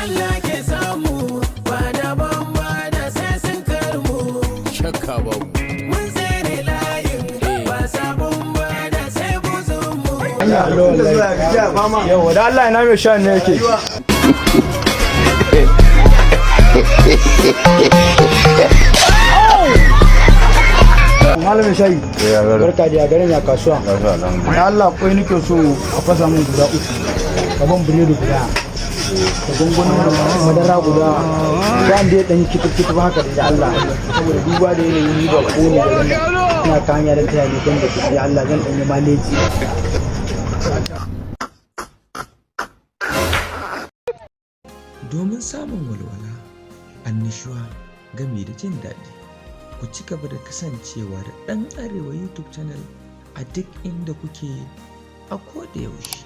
Allah ke samu ba da bamba da sai sun karmu. Shakka babu. Mun tsere layin ba sabon ba da sai buzunmu. Yawa da Allah, ina mai shan ne yake? Malamin shayi, barka da garin, ya kasuwa? Da Allah, kwai nake so a fasa min guda uku, gaban biredi guda da gwangwanin madara guda. Ba da ya ɗan kitif kitif haka da Allah, saboda duba da yanayin ni ba ko ne garin nan, ina ta hanya da taya ne don da kuɗi. Allah zan ɗan yi maleji. Domin samun walwala, annashuwa gami da jin daɗi, ku ci gaba da kasancewa da Ɗan Arewa YouTube channel a duk inda kuke a koda yaushe.